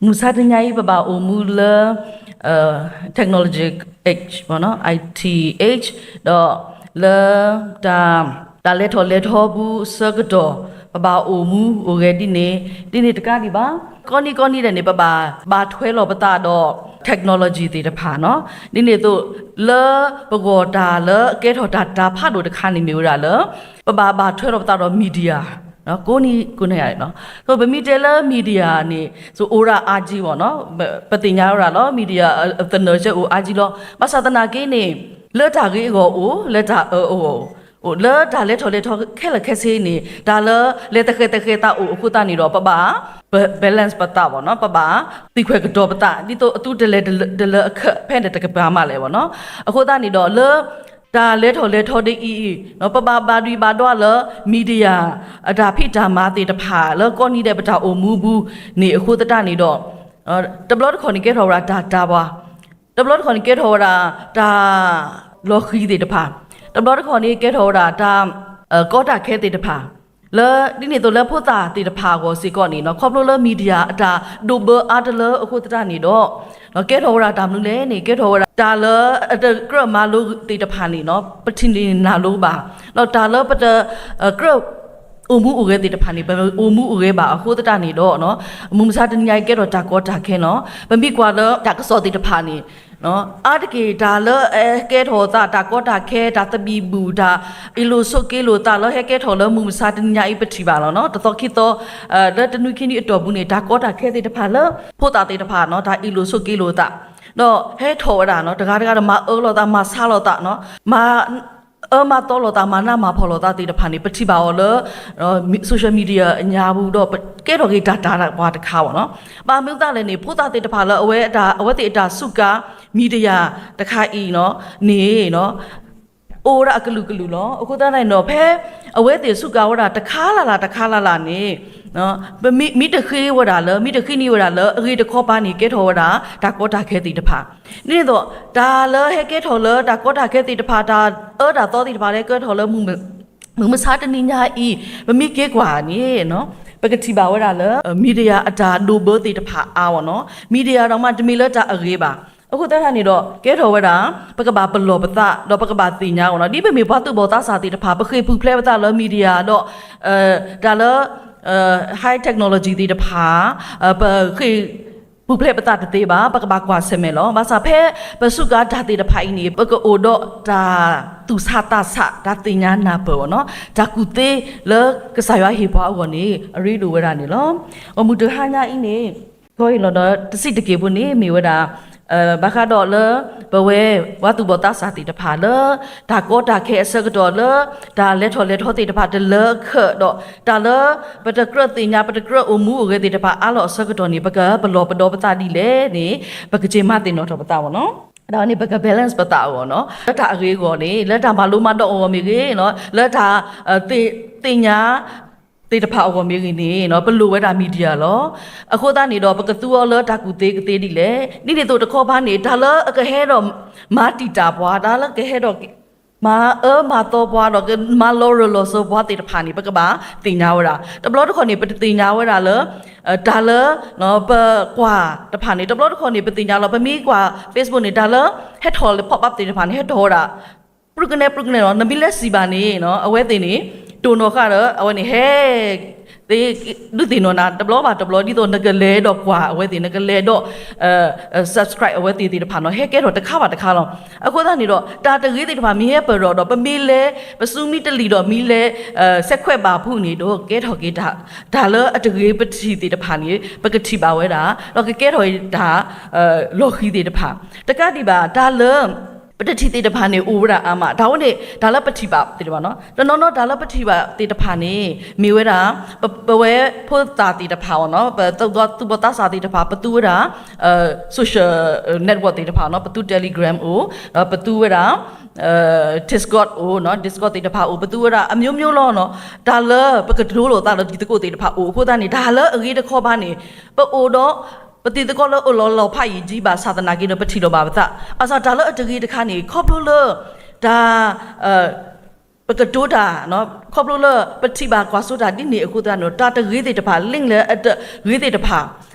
မုၢ်မဆါတနံၤညါအံၤ ပဘၣ်အိၣ်မူလၢ technology age ပေါ့နော်, I T age, ဒီးလၢ တၢ် တၢ်လဲၤထီၣ်လဲၤထီပူၤအဆၢကတီၢ် ပဘၣ်အိၣ်မူအိၣ်ဂဲၤဒ်န့ၣ်, ဒ်န့ၣ်တကးဒံးဘၣ်, ကိးနံၤကိးနံၤဒဲးန့ၣ် ပဘၣ်ဘၣ်ထွဲလီၤပသးဒီး technology သ့ၣ်တဖၣ်နီၤ. ဒ်န့ၣ်အသိး လၢပဂီၢ်တၢ်လၢအကဲထီၣ်တၢ်တၤဖးဒိၣ်တခါန့ၣ်မ့ၢ်ဝဲဒၣ်လၢ ပဘၣ်ဘၣ်ထွဲလီၤပသးဒီး media ကိးနံၤကိးနံၤန့ၣ်လီၤ. ပမ့ၢ်တဲလၢ media န့ၣ် အိၣ်ဒၣ်အါကံဘၣ်နီၤ, ပသ့ၣ်ညါဝဲဒၣ်လီၤ media သနၢၣ်စဲအိၣ်အါကံလီၤ. ဘၣ်ဆၣ်သနာ်က့န့ၣ် လၢတၢ်ဂ့ၤအဂီၢ်အိၣ်, လၢတၢ်အၢအဂီၢ်အိၣ်, လၢတၢ်လဲၤထီၣ်လဲၤထီခဲလၢာ်ခဲဆ့န့ၣ် တၢ်လၢလဲၤသဃဲၤသဃဲၤသးအိၣ်အဃိသတးန့ၣ်ဒီး ပဘၣ် balance ပသးဘၣ်နီၤ, ပဘၣ်သံခွဲးကတီၤပသး ဒ်သိးအသုတလဲၤတလၢအခၢးဖဲန့ၣ်တကပၤမးလဲၣ်ဘၣ်နီၤ. အဃိသတးန့ၣ်ဒီး လၢတၢ်လဲၤထီၣ်လဲၤထီဒ်အံၤ ပဘၣ်ဘၣ်ဒွံးဘၣ်ဒွးလၢ media အတၢ်ဖံးတၢ်မၤသ့ၣ်တဖၣ် လၢကိးနံၤဒဲးပတၢ်အိၣ်မူပူၤန့ၣ်အဃိသတးန့ၣ်ဒီး တဘျီတခီၣ်န့ၣ်ကဲထီၣ်ဝဲဒၣ်တၢ်တၤပှၤ, တဘျီတခီၣ်န့ၣ်ကဲထီၣ်ဝဲဒၣ်တၢ်လီၤဃံၤသ့ၣ်တဖၣ်, တဘျီတခီၣ်န့ၣ်ကဲထီၣ်ဝဲဒၣ်တၢ် ကီတၢ်ခဲသ့ၣ်တဖၣ် လၢဒ်န့ၣ်အသိးလၢဖိသၣ်သ့ၣ်တဖၣ်အဂီၢ်စ့ၢ်ကီးန့ၣ် ခီဖျိလၢ media အတၢ်ဒိးဘၢအါတလၢအဃိသတးန့ၣ်ဒီး ကဲထီၣ်ဝဲဒၣ်တၢ်မနုၤလဲၣ်န့ၣ် ကဲထီၣ်ဝဲဒၣ်တၢ်လၢအတကြၢးမၤလိသ့ၣ်တဖၣ်န့ၣ် ပထံၣ်န့ၢ်နၢ်လိဘၣ်, ဒီးတၢ်လၢပတကြၢးအိၣ်မူအိၣ်ဂဲၤသ့ၣ်တဖၣ်န့ၣ် ပအိၣ်မူအိၣ်ဂဲၤဘၣ်အဃိသတးန့ၣ်ဒီး မုၢ်မဆါတနံၤညါအံၤကဲထီၣ်တၢ်ကီတၢ်ခဲနီၤ. ပမ့ၢ်ကွၢ်လၢတၢ်ကစီၣ်သ့ၣ်တဖၣ်န့ၣ် အါတက့ၢ်တၢ်လၢအကဲထီၣ်သး တၢ်ကီတၢ်ခဲ တၢ်သဘံၣ်ဘုၣ် တၢ်အ့ၣ်လိာ်ဆိးက့လိာ်သးလၢဟဲကဲထီၣ်လၢမုၢ်မဆါတနံၤညါအံၤပထံၣ်ဘၣ်လီၤနီၤ. တသီခံသီ လၢတနွံခံနွံအတီၢ်ပူၤန့ၣ် တၢ်ကီတၢ်ခဲသ့ၣ်တဖၣ်လၢ ဖိသၣ်သ့ၣ်တဖၣ်နီၤ တၢ်အ့ၣ်လိာ်ဆိးက့လိာ်သး ဒီးဟဲထီၣ်ဝဲဒၣ်နီၤ တဂၤတဂၤဒီးမၤအၢလိာ်သး မၤဆါလိာ်သးနီၤ မၤ အၢမၤသီလိာ်သး မၤနးမၤဖှီၣ်လိာ်သးသ့ၣ်တဖၣ်န့ၣ် ပထံၣ်ဘၣ်အီၤလၢ social media အညါပူၤဒီး ကဲထီၣ်က့ၤတၢ်တၤပှၤတခါဘၣ်နီၤ. ဘၣ်မနုၤအဃိသတးလဲၣ်န့ၣ် ဖိသၣ်သ့ၣ်တဖၣ်လၢအဝဲ အဝဲသ့ၣ်အတၢ်စူးကါ media တခါအံၤနီၤ န့ၣ် အိၣ်ဝဲဒၣ်အကလုာ်ကလုာ်လီၤ. အဃိသတးန့ၣ်ဒီး ဖဲအဝဲသ့ၣ်စူးကါဝဲဒၣ်တခါလၢ်လၢ်တခါလၢ်လၢ်န့ၣ် မ့ၢ်တဃ့ဝဲဒၣ်လၢ မ့ၢ်တဃ့န့ၢ်ဝဲဒၣ်လၢအဂ့ၤတခီပၤန့ၣ် ကဲထီၣ်ဝဲဒၣ် တၢ်ကီတၢ်ခဲသ့ၣ်တဖၣ် ဒ်န့ၣ်အသိး တၢ်လၢဟဲကဲထီၣ်လၢတၢ်ကီတၢ်ခဲသ့ၣ်တဖၣ် တၢ်အၢတၢ်သီသ့ၣ်တဖၣ်လၢဟဲကဲထီၣ်လၢ မုၢ်မဆါတနံၤညါအံၤ ပမ့ၢ်က့ၤကွၢ်န့ၣ် ပကထံၣ်ဘၣ်ဝဲဒၣ်လၢ media အတၢ်ဒိးဘၢသ့ၣ်တဖၣ်အါအီၤနီၤ media ဒီးမ့တမ့ၢ်လၢတၢ်အဂ့ၤဘၣ်. အဃိသတးန့ၣ်ဒီး ကဲထီၣ်ဝဲဒၣ် ပကဘၣ်ပလီၢ်ပသး ဒီးပကဘၣ်သ့ၣ်ညါအီၤနီၤ ဒ်ပမ့ၢ်ပှၤသူၣ်ဘီၣ်သးစၢ်သ့ၣ်တဖၣ် ပဃ့ၢ်ပူၤဖျဲးပသးလၢ media ဒီး တၢ်လၢ high technology သ့ၣ်တဖၣ် ပဃ့ၢ်ပူၤဖျဲးပသးတသ့ဘၣ် ပကဘၣ်ကွၢ်ဆၢၣ်မဲာ်လီၤ. ဘၣ်ဆၣ်ဖဲ ပစူးကါတၢ်သ့ၣ်တဖၣ်အံၤန့ၣ် ပကအိၣ်ဒီးတၢ်သူၣ်ဆးသးဆး တၢ်သ့ၣ်ညါနၢ်ပၢၢ်အီၤနီၤ တၢ်ကူၣ်သ့လၢကစၢ်ယွၤဟ့ၣ်ပှၤအဂီၢ်န့ၣ် အရ့ဒိၣ်ဝဲဒၣ်န့ၣ်လီၤ. ဂီၢ်မုၢ်တဟါညါအံၤန့ၣ် ခီအံၤလီၤဒီး တစံးတက့ၢ်ဖိန့ၣ် မ့ၢ်ဝဲဒၣ် ဘၣ်ဃးဒီးလၢ ပဝဲပှၤသူၣ်ဘီၣ်သးစၢ်သ့ၣ်တဖၣ်လၢ တၢ်ကီတၢ်ခဲအဆၢကတီၢ်လၢ တၢ်လဲၤထီၣ်လဲၤထီသ့ၣ်တဖၣ်တလၢအခၢးဒီး တၢ်လၢပတကြၢးသ့ၣ်ညါ ပတကြၢးအိၣ်မူအိၣ်ဂဲၤသ့ၣ်တဖၣ်အါလီၤအဆၢကတီၢ်န့ၣ် ပကပလီၢ်ပဒီပသးဒ်လဲၣ်န့ၣ် ပကက့ၤမၤသ့ၣ်နီၣ်ထီၣ်ပသးအီၤနီၤ. ဒီးန့ၣ် ပက balance ပသးအဂီၢ်နီၤ လၢတၢ်အဂ့ၤအဂီၢ်န့ၣ် လၢတၢ်မၤလိမၤဒိးအဂီၢ်မ့ၢ်ဂ့ၤနီၤ လၢတၢ် သ့ၣ်ညါ သ့ၣ်တဖၣ်အဂီၢ်မ့ၢ်ဂ့ၤန့ၣ် ပလိၣ်ဝဲဒၣ် media လီၤ. အဃိသတးန့ၣ်ဒီး ပကသူအီၤလၢတၢ်ကူၣ်သ့ကသ့ဒ်လဲၣ်. ဒ်န့ၣ်အသိးတခီပၤန့ၣ် တၢ်လၢအကဟဲဒီး မၤတံာ်တာ်ပှၤ တၢ်လၢကဟဲဒီး မၤအၢမၤသီပှၤဒီး မၤလီၤရၢၢ်လီၤစၢၤပှၤသ့ၣ်တဖၣ်န့ၣ် ပကဘၣ်သ့ၣ်ညါဝဲဒၣ်. တဘျီတခီၣ်န့ၣ် ပတသ့ၣ်ညါဝဲဒၣ်လၢ တၢ်လၢ ပကွၢ်တဖၣ်န့ၣ် တဘျီတခီၣ်န့ၣ် ပသ့ၣ်ညါလီၤ ပမ့ၢ်ကွၢ် Facebook န့ၣ် တၢ်လၢ ဟဲထီၣ်လၢ pop up သ့ၣ်တဖၣ်န့ၣ် ဟဲထီၣ်ဝဲဒၣ် ပြုၢ်ကနဲ ပြုၢ်ကနဲလီၤ. နမ့ၢ်လဲၤစံးဘၣ်န့ၣ် အဝဲသ့ၣ်န့ၣ် တိၢ်နီၣ်ဃာ်ဒီး အဝဲန့ၣ်ဟဲ ဒုးသ့ၣ်နီၣ်နၤ တဘျီဘၣ်တဘျီ ဒ်သိးနကလဲၤဒီးကွၢ်အဝဲသ့ၣ် နကလဲၤဒီး subscribe အဝဲသ့ၣ်သ့ၣ်တဖၣ်နီၤ ဟဲကဲထီၣ်တခါဘၣ်တခါလီၤ. အဃိသတးန့ၣ်ဒီး တၢ်တဂ့ၤသ့ၣ်တဖၣ်မ့ၢ်ဟဲပၢၢ်ထီၣ်ဒီး ပမ့ၢ်လဲၤ ပစုမ့ၢ်တလံာ်ဒီးမ့ၢ်လဲၤ ဆဲးခွဲးဘၣ်ဖုးန့ၣ်ဒီး ကဲထီၣ်က့ၤတၢ် တၢ်လၢအတဂ့ၤပထံၣ်သ့ၣ်တဖၣ်န့ၣ် ပကထံၣ်ဘၣ်ဝဲဒၣ် ဒီးကကဲထီၣ်တၢ် လီၤဃံၤသ့ၣ်တဖၣ် တကးဒံးဘၣ် တၢ်လၢ ပတထံၣ်သ့ၣ်တဖၣ်န့ၣ် အိၣ်ဝဲဒၣ်အါမး တၢ်ဝဲန့ၣ် တၢ်လၢပထံၣ်ဘၣ်သ့ၣ်တဖၣ်နီၤ တနီၤနီၤတၢ်လၢပထံၣ်ဘၣ်သ့ၣ်တဖၣ်န့ၣ် မ့ၢ်ဝဲဒၣ် ပဝဲဖိသၣ်သ့ၣ်တဖၣ်အီၤနီၤ ပသူၣ်ဘီၣ်သးစၢ်သ့ၣ်တဖၣ် ပသူဝဲဒၣ် social network သ့ၣ်တဖၣ်နီၤ ပသူ Telegram အိၣ် ဒီးပသူဝဲဒၣ် Discord အိၣ်နီၤ Discord သ့ၣ်တဖၣ်အိၣ် ပသူဝဲဒၣ် အမျိုးမျိုးလီၤနီၤ တၢ်လၢပကတိၤလိာ်သးဒီးတံၤသကိးသ့ၣ်တဖၣ်အိၣ် အဃိသတးန့ၣ် တၢ်လၢအဂ့ၤတခီပၤန့ၣ် ပအိၣ်ဒီး ပတံၤသကိးလၢအိၣ်လီၤလီၤဖးယံာ်ကံဘၣ်ဆၣ်သနာ်က့ဒီး ပထံၣ်လိာ်ဘၣ်ပသး ဘၣ်ဆၣ်တၢ်လၢအတဂ့ၤတခါန့ၣ် ခီဖျိလၢ တၢ် ပကတိၤတၢ် ခီဖျိလၢပထံၣ်ဘၣ်ကွၢ်စိတၢ်ဒ်န့ၣ်အဃိသတးန့ၣ် တၢ်တဂ့ၤသ့ၣ်တဖၣ် link လၢအတဂ့ၤသ့ၣ်တဖၣ်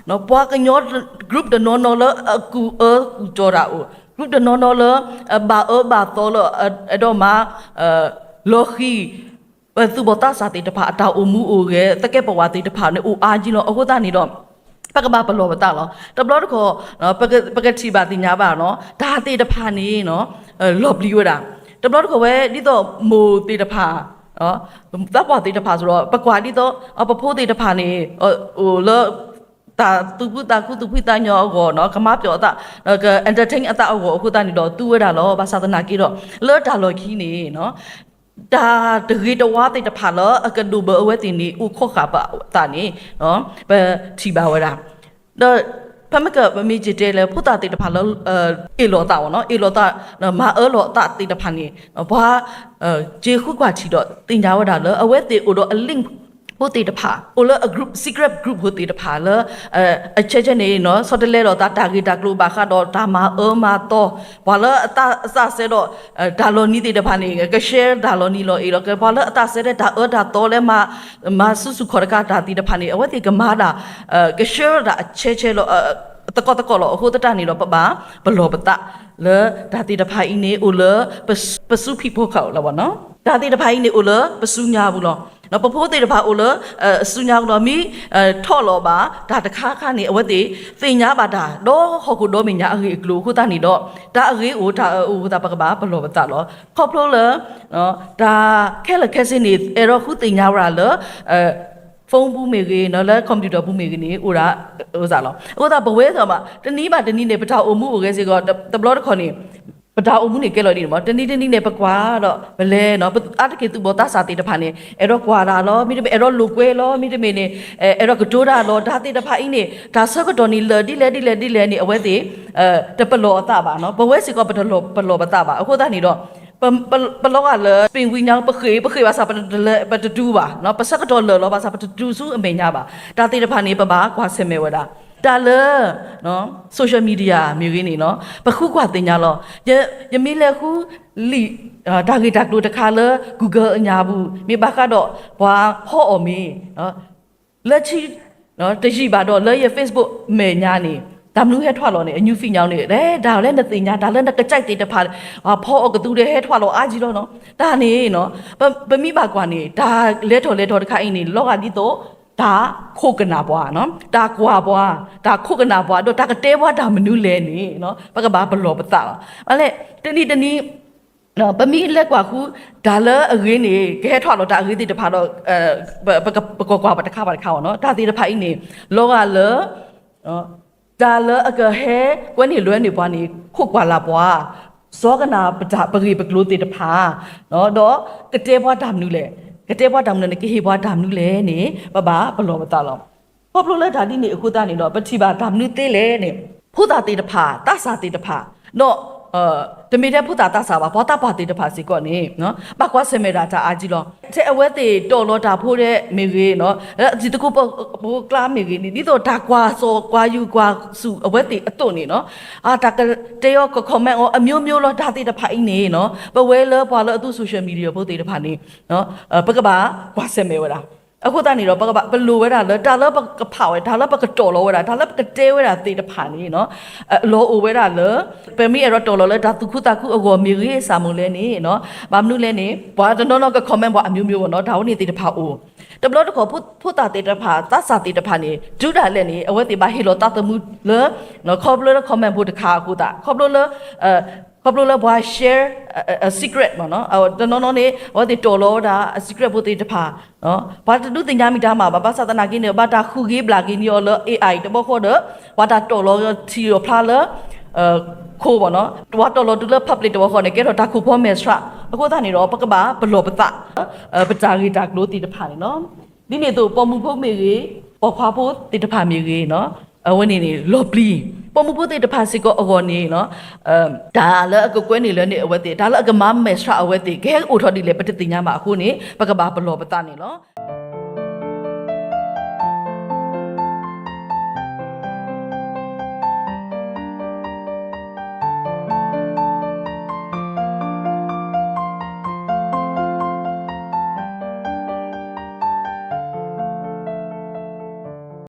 ပှၤကညီ group တနီၤနီၤလၢအကူၣ်အၢကူၣ်ကီၤတၢ်အိၣ်, group တနီၤနီၤလၢ ဘၣ်အၢဘၣ်သီလၢ အဲၣ်ဒိးမၤ လီၤဃံၤ ပသူၣ်ဘီၣ်သးစၢ်သ့ၣ်တဖၣ် အတၢ်အိၣ်မူအိၣ်ဂဲၤ သကဲးပဝးသ့ၣ်တဖၣ်န့ၣ် အိၣ်အါကံလီၤ. အဃိသတးန့ၣ်ဒီး ပကဘၣ်ပလီၢ်ပသးလီၤ. တဘျီတခီၣ် ပကထံၣ်ဘၣ်သ့ၣ်ညါဘၣ်နီၤ တၢ်သ့ၣ်တဖၣ်န့ၣ် လီၤပျံၤဝဲဒၣ်. တဘျီတခီၣ်ဝဲ ဒ်သိးမိၢ်သ့ၣ်တဖၣ် သးပှၢ်သ့ၣ်တဖၣ်စ့ၢ်ဒီး ပကွၢ်ဒ်သိး ပဖိသ့ၣ်တဖၣ်န့ၣ် အိၣ်လၢ တၢ်သူၣ်ဖှံသးညီ သူၣ်ဖှံသးညီအဂီၢ်နီၤ ကမၤပျီၣ်အသး က entertain အသးအဂီၢ်အဃိသတးန့ၣ်ဒီး သူဝဲဒၣ်လီၤ. ဘၣ်ဆၣ်သနာ်က့ဒီး လၢတၢ်လီၢ်ခံန့ၣ် တၢ်တဂ့ၤတဝါသ့ၣ်တဖၣ်လၢအကဒိၣ်ဘၢအဝဲသ့ၣ်န့ၣ် အိၣ်ခိးဃာ်ပသးန့ၣ် ပထံၣ်ဘၣ်ဝဲဒၣ်. ဒီး ဖဲမ့ၢ်က ပမ့ၢ်က့ၤတဲလၢ ဖိသၣ်သ့ၣ်တဖၣ်လၢ အ့ၣ်လိာ်သးနီၤ အ့ၣ်လိာ်သး မၤအၢလိာ်သးသ့ၣ်တဖၣ်န့ၣ် ပှၤ က့ၤဃုကွၢ်ထံၣ်ဒီးသ့ၣ်ညါဝဲဒၣ်လၢ အဝဲသ့ၣ်အိၣ်ဒီးအ link ဖိသ့ၣ်တဖၣ် အိၣ်လၢအ group secret group ဖိသ့ၣ်တဖၣ်လၢ အဆဲဆဲန့ၣ် ဆီတလဲလိာ်သးတၢ်ဂ့ၢ်တၢ်ကျိၤဘၣ်ဃးဒီးတၢ်မၤအၢမၤသီ ပှၤလၢအသးစဲဒီး တၢ်လီၤနံၤသ့ၣ်တဖၣ်န့ၣ် က share တၢ်လီၤနံၤလီၤအ့ၣ်လီၤ ပှၤလၢအသးစဲဒီးတၢ်အၢတၢ်သီလၢ မၤဆူၣ်ဆူၣ်ခီၣ်တကးတၢ်သ့ၣ်တဖၣ်န့ၣ် အဝဲသ့ၣ်ကမၤတၢ် က share တၢ်အဆဲဆဲလီၤ သကိးသကိးလီၤ. အဃိသတးန့ၣ်ဒီး ပဘၣ်ပလီၢ်ပသး လၢတၢ်သ့ၣ်တဖၣ်အံၤန့ၣ် အိၣ်လၢ ပစုဖံးဖိခၣ်လီၤဘၣ်နီၤ တၢ်သ့ၣ်တဖၣ်အံၤန့ၣ် အိၣ်လၢပစုညါပူၤလီၤ. ပဖိသ့ၣ်တဖၣ်အိၣ်လၢ စုညါပူၤလီၤ မ့ၢ်ထီၣ်လီၤဘၣ်တၢ်တခါခါန့ၣ် အဝဲသ့ၣ်သ့ၣ်ညါဘၣ်တၢ် ဒီးဟီၣ်ခိၣ်ဒီဘ့ၣ်ညါအဂ့ၢ်အကျိၤအဃိသတးန့ၣ်ဒီး တၢ်အဂ့ၤအိၣ်တၢ်အၢအိၣ်အဃိသတး ပကဘၣ်ပလီၢ်ပသးလီၤ. ခီဖျိလၢ တၢ်ခဲလၢာ်ခဲဆ့န့ၣ် အဲၣ်ဒိးဃုသ့ၣ်ညါဝဲဒၣ်လၢ phone ပူၤမ့ၢ်ဂ့ၤနီၤ လၢ computer ပူၤမ့ၢ်ဂ့ၤန့ၣ် အိၣ်ဒၣ် အိၣ်စ့ၢ်လီၤ. အဃိသတး ပဝဲသ့ၣ်မး တနံၤဘၣ်တနံၤန့ၣ် ပတၢ်အိၣ်မူအိၣ်ဂဲၤစ့ၢ်ကီး တဘျီတခီၣ်န့ၣ် ပတၢ်အိၣ်မူန့ၣ်ကဲလီၤဒ်န့ၣ်မး တနံၤတနံၤန့ၣ် ပကွၢ်ဒီး ပလဲၤနီၤ အါတက့ၢ်သူၣ်ဘီၣ်သးစၢ်သ့ၣ်တဖၣ်န့ၣ် အဲၣ်ဒိးကွၢ်တၢ်လီၤ မ့တမ့ၢ်အဲၣ်ဒိးလိာ်ကွဲလီၤ မ့တမ့ၢ်န့ၣ် အဲၣ်ဒိးကတိၤတၢ်လီၤ တၢ်သ့ၣ်တဖၣ်အံၤန့ၣ် တၢ်ဆၢကတီၢ်န့ၣ်လၢာ်ဒ်လဲၣ်ဒ်လဲၣ်ဒ်လဲၣ်န့ၣ် အဝဲသ့ၣ် တပလီၢ်အသးဘၣ်နီၤ ပဝဲစ့ၢ်ကီးပတပလီၢ်ပသးဘၣ် အဃိသတးန့ၣ်ဒီး ပလီၤဂာ်လၢ ပ့ၣ်ဝံၤညါ ပဃ့ၢ် ပဃ့ၢ်ဘၣ်ဆၣ် ပတတူၢ်ဘၣ် ပဆၢကတီၢ်လၢာ်လီၤဘၣ်ဆၣ် ပတတူၢ်ဆူအမဲာ်ညါဘၣ် တၢ်သ့ၣ်တဖၣ်န့ၣ် ပဘၣ်ကွၢ်ဆၢၣ်မဲာ်ဝဲဒၣ် တၢ်လၢ social media မ့ၢ်ဂ့ၤန့ၣ်နီၤ ပဃုကွၢ်သ့ၣ်ညါလီၤ. ယမ့ၢ်လဲၤဃုလံာ် တၢ်ဂ့ၢ်တၢ်ကျိၤတခါလၢ Google အညါပူၤ မ့ၢ်ဘၣ်ဃးဒီး ပှၤဖီအီၣ်မ့ၤ လၢခံ တယံာ်ဘၣ်ဒီး လၢယ Facebook မဲာ်ညါန့ၣ် တၢ်မနုၤဟဲထွဲလီၤန့ၣ် အ new feed ညါန့ၣ် တၢ်လၢနသ့ၣ်ညါ တၢ်လၢနကစၢ်သ့ၣ်တဖၣ် ဖီအီၣ်ကသူဒီးဟဲထွဲလီၤအါကံလီၤနီၤ တၢ်န့ၣ် ပမ့ၢ်ဘၣ်ကွၢ်န့ၣ် တၢ်လဲၤထီၣ်လဲၤထီၣ်တခါအံၤန့ၣ် လီၤဂာ်ဒ်သိး တၢ်ခိးကနၣ်ပှၤ တၢ်ကွၢ်ပှၤ တၢ်ခိးကနၣ်ပှၤ ဒီးတၢ်ကတဲပှၤတၢ်မနုၤလဲၣ်န့ၣ် ပကဘၣ်ပလီၢ်ပသးလီၤ. ဘၣ်လဲၣ် တနံၤတနံၤ ပမ့ၢ်လဲၤကွၢ်ဃု တၢ်လၢအဂ့ၤန့ၣ် ကဟဲထွဲလီၤတၢ်အဂ့ၤသ့ၣ်တဖၣ်ဒီး ပကကွၢ်ကွၢ်ပတခါဘၣ်တခါဘၣ်နီၤ တၢ်သ့ၣ်တဖၣ်အံၤန့ၣ် လီၤဂာ်လၢ တၢ်လၢအကဟဲကွဲန့ၢ်လွဲန့ၢ်ပှၤန့ၣ် ခိးကွၢ်လၢ်ပှၤ စီကနၣ်ပတၢ်ပဂ့ၢ်ပကျိၤသ့ၣ်တဖၣ် ဒီးကတဲပှၤတၢ်မနုၤလဲၣ် ကတဲပှၤတၢ်မနုၤလဲၣ်န့ၣ် ကဟ့ၣ်ပှၤတၢ်မနုၤလဲၣ်န့ၣ် ပဘၣ်ပလီၢ်ပသးလီၤ. ခီဖျိလၢတၢ်ဒ်န့ၣ်အဃိသတးန့ၣ်ဒီး ပထံၣ်ဘၣ်တၢ်မနုၤသ့လဲၣ်န့ၣ် ဖိသၣ်သ့ၣ်တဖၣ် သးစၢ်သ့ၣ်တဖၣ် ဒီး တမ့ၢ်ထဲဖိသၣ်သးစၢ်ဘၣ် ပှၤသးပှၢ်သ့ၣ်တဖၣ်စ့ၢ်ကီးန့ၣ် ဘၣ်ကွၢ်ဆၢၣ်မဲာ်ဒၣ်တၢ်အါကံလီၤ. ထဲအဝဲသ့ၣ်တီၢ်လီၤတၢ်ဖိဒဲးမ့ၢ်ဂ့ၤ တံၤသကိးဖိကျါမ့ၢ်ဂ့ၤန့ၣ် ဒ်သိးတၢ်ကွၢ်စီၣ်ကွၢ်ယူၤကွၢ်ဆူၣ်အဝဲသ့ၣ်အသိးန့ၣ် တၢ်ကတဲအီၤက comment အီၤအမျိုးမျိုးလီၤ တၢ်သ့ၣ်တဖၣ်အံၤန့ၣ် ပဝဲလၢပှၤလၢအသူ social media ဖိသ့ၣ်တဖၣ်န့ၣ် ပကဘၣ်ကွၢ်ဆၢၣ်မဲာ်ဝဲဒၣ်. အဃိသတးန့ၣ်ဒီး ပကဘၣ်ပလိၣ်ဝဲဒၣ်လၢ တၢ်လၢပကဖးဝဲ တၢ်လၢပကတီၢ်လီၤဝဲဒၣ် တၢ်လၢပကတဲဝဲဒၣ်သ့ၣ်တဖၣ်န့ၣ် လီၤအိၣ်ဝဲဒၣ်လၢ ပမ့ၢ်အဲၣ်ဒိးတီၢ်လီၤလၢတၢ်သူၣ်ခုသးခုအဂီၢ်မ့ၢ်ဂ့ၤ စၢ်မိၢ်လဲၣ်န့ၣ် ဘၣ်မနုၤလဲၣ်န့ၣ် ပှၤတနီၤနီၤက comment ပှၤအမျိုးမျိုးဘၣ်နီၤ တၢ်ဝဲန့ၣ်သ့ၣ်တဖၣ်အိၣ် တဘျီတခီၣ် ဖိသၣ်သ့ၣ်တဖၣ် သးစၢ်သ့ၣ်တဖၣ်န့ၣ် တုၤဒၣ်လဲာ်န့ၣ် အဝဲသ့ၣ်ဘၣ်ဟ့ၣ်လီၤသးသမူလၢ ခီဖျိလၢ comment ဖိတခါအဃိသတး ခီဖျိလၢ ခီဖျိလၢပှၤ share အ secret မ့ၢ်နီၤ တနီၤနီၤန့ၣ် အဝဲသ့ၣ်တီၢ်လီၤဝဲဒၣ် အ secret ဖိသ့ၣ်တဖၣ် ပှၤတဒုးသ့ၣ်ညါမံၤတၢ်မၤဘၣ် ဘၣ်ဆၣ်သနာ်က့န့ၣ် ဘၣ်တၢ်ဃုဂ့ၤဘျၣ်ဂ့ၤန့ၢ်အီၤလၢ AI တဘျီဃီဒီး ပှၤတၢ်တီၢ်လီၤထံၣ်အီၤဖျါလၢ ခိမ့ၢ်နီၤ ပှၤတီၢ်လီၤတုၤလၢ public တဘျီဃီန့ၣ် ကဲထီၣ်တၢ်ခိၣ်ဖီမဲာ်ဆှး အဃိသတးန့ၣ်ဒီး ပကဘၣ်ပလီၢ်ပသး ပတၢ်ဂ့ၢ်တၢ်ကျိၤသ့ၣ်တဖၣ်န့ၣ်လီၤ. ဒ်န့ၣ်အသိး ပိာ်မုၣ်ဖိမ့ၢ်ဂ့ၤ ပိာ်ခွါဖိသ့ၣ်တဖၣ်မ့ၢ်ဂ့ၤ အဝဲန့ၣ်န့ၣ် လီၤပျံၤ ပိာ်မုၣ်ဖိသ့ၣ်တဖၣ်စ့ၢ်ကီးအဂီၢ်န့ၣ် တၢ်လၢအကကွဲန့ၢ်လၢန့ၢ်အဝဲသ့ၣ် တၢ်လၢအကမၤမဲာ်ဆှးအဝဲသ့ၣ် ကဟဲအိၣ်ထီၣ်ဒ်လဲၣ် ပတသ့ၣ်ညါဘၣ်အဃိန့ၣ် ပကဘၣ်ပလီၢ်ပသးန့ၣ်လီၤ.